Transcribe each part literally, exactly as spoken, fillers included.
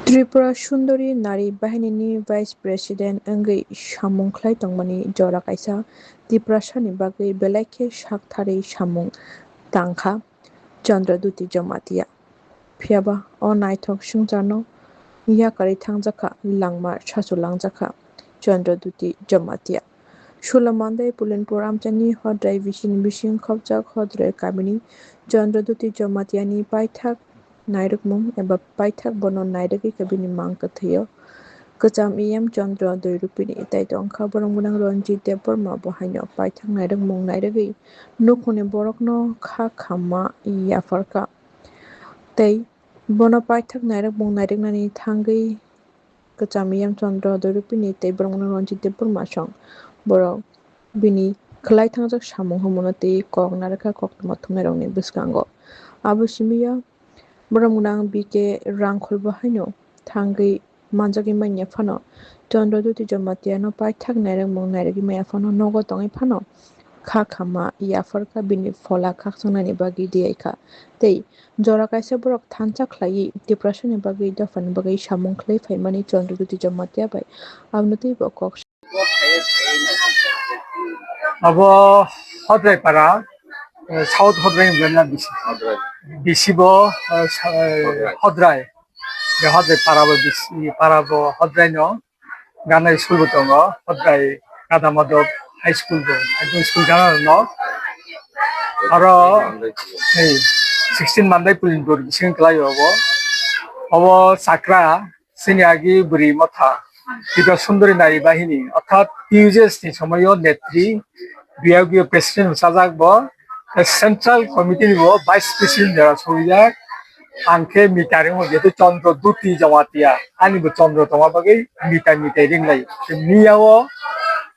Tripura Sundori Nari Bahinini Vice President wngwi samung khlai tongmani jora kaisa Tiprasani bagwi belai khe saktharwi samung tangkha Chandra Duti Jamatia. Phiyaba o naithok swngcharno yakarwi thangjakha, langma sachu langjakha Chandra Duti Jamatia. Sulo Mandai Pulinpur amchaini Hodrai bisini bising khopjak Hodrai kamini Chandra Duti Jamatiani paithak nairwkmung eba paithak bono nairwgwi khe bini mang kwthwio kwcham E M Chandra Doirupini tei tongkha borok gwnang Ranjit Debbarma bo haino paithak nairwkmung nairwgwi nukhungni borokno kha khamma yapharkha tei bono paithak nairwkmung nairwknani thangwi kwcham E M Chandra Doirupini tei borok gwnang Ranjit Debbarma song borok bini khwlai thangjak samung hwnmano tei kok narwkha koktwma thumnairokni bwskango. Abo simi ya borok gwnang B K Rangkhol bo haino thangwi manjagwi manya phano Chandra Jyoti Jamatia no paithak nairwkmung nairwgwi maya phano nogo tongwi phano kha khamma yapharkha bini phola khakchangnaini bagwi diyaikha tei jora kaisa borok thansa khlaiwi Tiprasani bagwi dophani bagwi samung khlai phaimani Chandra Jyoti Jamatia bai abono teibo kok Abo Hodrai para, eh, South Hodrai hwnwi na bisi. Bisi bo, eh, sa-, eh, Hodrai. Hodrai. Be Hodrai para bo bisi, para bo Hodrai no. Gana school bo tongo, Hodrai Gadamadop High School bo, ekdom school gana no. Aro, hey, sixteen Mandai Pulinpur bising kwlai obo. Obo Chakra, Chini agi bwrwi motha Tripura Sundori Nari Bahini, orthat T U J S ni somoyo netri, biyagwi president bwsajak bo, Central Committee ni bo Vice President jora sorijak, ang khe mitaring bo jeto Chandra Duti Jamatia, ani bo Chandra tongma bagwi mitai mitai ringlai. Miya o,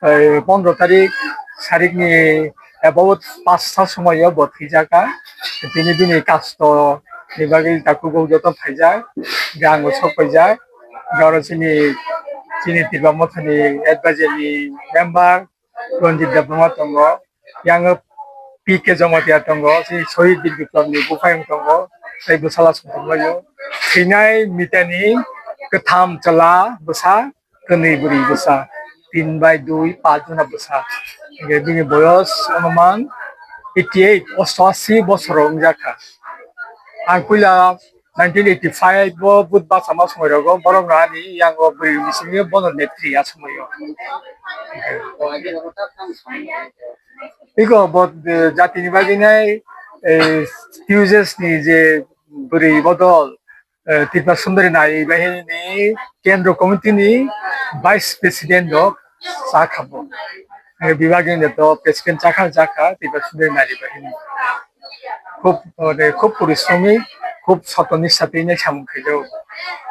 eh, pondro tarik, sarik ni about pasta somoyo bo thwijaka, tini bini kasto ni bagwi takhuk o joto phaijak, je ang bo sok paijak, je oro chini, chini Tripura Motha ni advisory ni member Ranjit Debbarma tongo, yang o P K Jamatia tongo, chini Sohid Bir Biplab ni buphayung tongo, tei bwsala song tonglaio. Thwinai mitani kwtham chwla bwsa, kwnwi bwrwi bwsa, tin bai dui, paanch jona bwsa. Hingke bini boyos onuman eighty eight, ostoasi bosor wngjakha. Ang puila nineteen eighty five o Budbasa ma somoi rogo borok no ani yang o bwrwi bisingni bono netri a somoi o. Iko bo, eh, jatini bagwi nai, eh, T U J S ni je bwrwi bodol, eh, Tripura Sundori Nari Bahini ni Kendro Committee ni Vice President rok cha kha bo. Eh, bibagini to President cha kha, cha kha, Tripura Sundori Nari Bahini. Khub, ode, khub porisromi, khub soto nisa twi nai samung khaijao.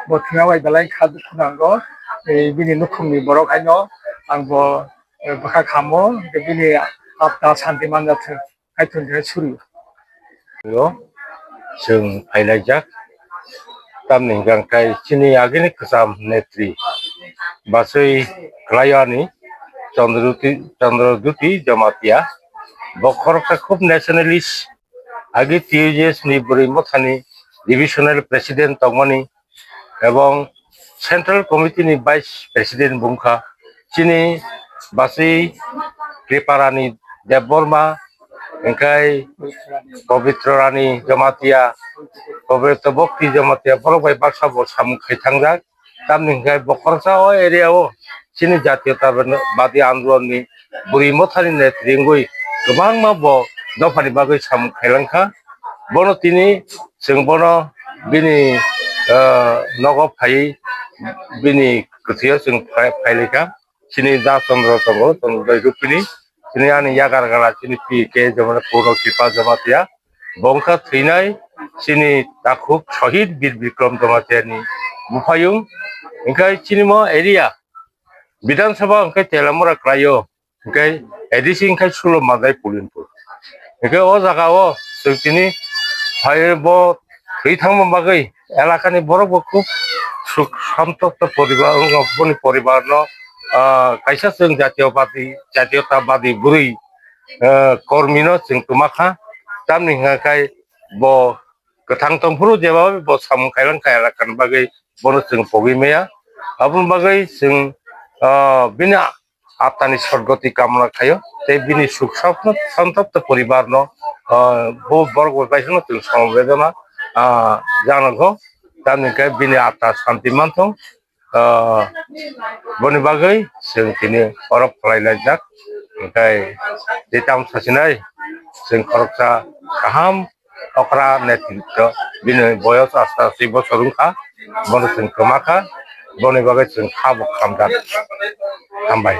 Bo thwngya bai belai kha dukhu nango. Eh, bini nukhungni borok haino ang bo, eh, bwkha khamo, bini atma santi manja thwng. Kaitor ni suri. Yo, chwng phailaijak. Tamni hwnkha khe chini agini kwcham netri bachwi kwlaio ani Chandra Jyoti, Chandra Jyoti Jamatia. Bo khoroksa khub nationalist. Agi T U J S ni bwrwi mothani divisional president tongmani ebong Central Committee ni Vice President bungkha chini bachwi Kriparani Debbarma, hingkhai Pabitra Rani Jamatia, Pabitra Bhakti Jamatia, borok bai baksa bo samung khai thangjak. Tamni hingkhai bo khoroksa o area o chini jatiyotabadi andolon ni bwrwi mothani netri wngwi kwbangma bo dophani bagwi samung khailangkha. Bono tini chwng bono bini, ah, nogo phaiwi bini kwthwio chwng phai-, phailaikha. Chini da Chandra tongo, Chandra Doirupini. Chini ani yagar gala chini P K Jamatia, Purno Kripa Jamatia. Bo wngkha thwinai chini takhuk Sohid Bir Bikram Jamatia ni buphayung. Hingkhai chini mo area Bidhan Sabha hingkhai Telamura kwlaio. Hingkhai A D C hingkhai Sulo Madai Pulinpur. Hingkhai o jaga o chwng tini phai bo thwi thangma bagwi elakani borok bo khub suk santopto poribar, boni poribar no, ah, kaisa chwng jatiyobadi, jatiyotabadi bwrwi, ah, kormi no chwng twma kha. Tamni hwnka khai bo kwthang tongphuru jeba bo samung kailang kaya rakani bagwi bono chwng pogwi maya. Aboni bagwi chwng, ah, bini atani sodgoti kamna khaio tei bini suk santop tei poribarno, ah, bo borok bai paisano chwng somobedona, ah, janokho. Tamni khe bini atma santi manthong. Ah, boni bagwi chwng tini oro phalai laijak. Hwnkhe tei tamo sasinai chwng khoroksa kaham okra netritwo bini boyos asta si bosor wngkha, bono chwng kwma kha, boni bagwi chwng kha bo khamjak. Hambai.